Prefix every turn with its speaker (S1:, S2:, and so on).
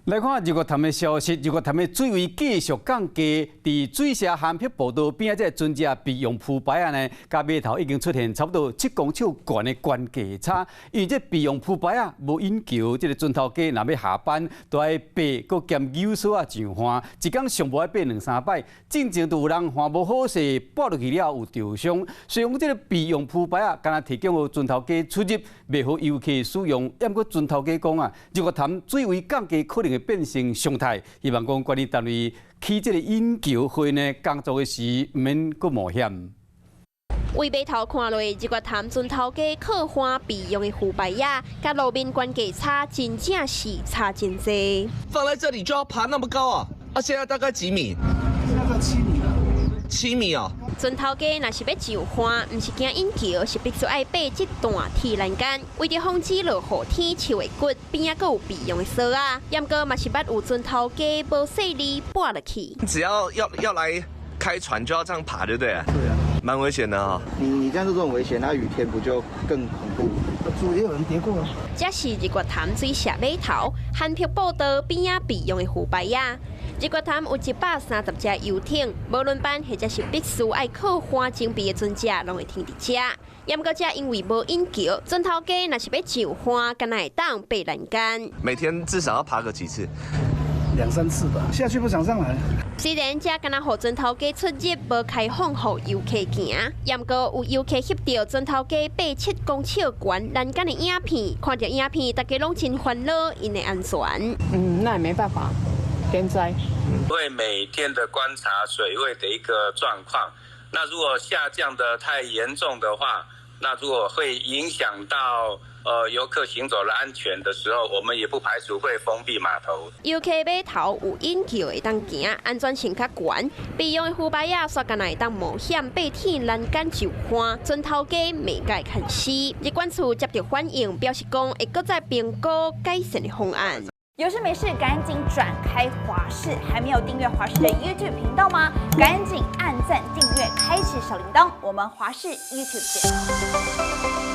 S1: 來看日月潭的消息，日月潭的水位繼續降低，佇水社涵碧步道邊仔這个船隻備用浮牌仔呢，佮碼頭已經出現差不多7公尺懸的懸架差。因為這備用浮牌仔無引橋，這个船頭家若欲下班，都愛爬，閣兼扭索仔上岸，一工上無愛爬兩三擺。進前就有人岸無好勢，跌落去了有著傷。雖然講這个備用浮牌仔，干焦提供予船頭家出入，袂予遊客使用。毋過船頭家講啊，日月潭水位降低可能會變成常態，希望講管理單位起這个引橋，予𪜶呢工作的時毋免閣冒險。
S2: 對碼頭看落，日月潭船頭家靠岸備用的浮牌仔，佮路面懸架差真正是差真濟。
S3: 放在這裡就要爬那麼高啊！啊，現在大概幾米？
S4: 現在7米了。
S3: 7米啊！
S2: 船頭家若是欲上岸，毋是驚引橋，是必須愛爬這段鐵欄杆。為著防止落雨天樹會骨，邊仔閣有備用的索仔。毋過嘛是捌有船頭家無細膩跌落去。
S3: 只要來開船就要這樣爬，對不對？
S4: 對啊，
S3: 蠻危險的哈。
S5: 你這樣做這種危險，那雨天不就更恐怖？
S4: 主也有人跌過。
S2: 這是日月潭水社碼頭涵碧步道邊仔備用的浮牌仔。日月潭有130隻遊艇，無論班或者是必須愛靠岸整備的船隻，攏會停佇遮。毋過遮因為無引橋，船頭家若是欲上岸，敢若會當爬欄杆。
S3: 每天至少要爬個幾次？
S4: 兩三次吧。下去不想上來。
S2: 雖然遮敢若予船頭家出入，無開放予遊客行，毋過有遊客翕著船頭家爬7公尺懸欄杆的影片，看著影片，大家攏真煩惱𪜶的安全。
S6: 嗯，那也沒辦法。天災
S7: 會每天的觀察水位的一個狀況，那如果下降得太嚴重的話，那如果會影響到遊客行走的安全的時候，我們也不排除會封閉碼頭。
S2: 遊客碼頭有引橋會當行，安全性較懸。備用的浮牌仔，煞敢若會當冒險爬鐵欄杆上岸，船頭家未該牽死。入管處接著反應，表示講會閣再評估改善的方案。
S8: 有事沒事趕緊轉開華視，還沒有訂閱華視的 YouTube 頻道嗎？趕緊按讚訂閱，開啟小鈴鐺。我們華視 YouTube 見。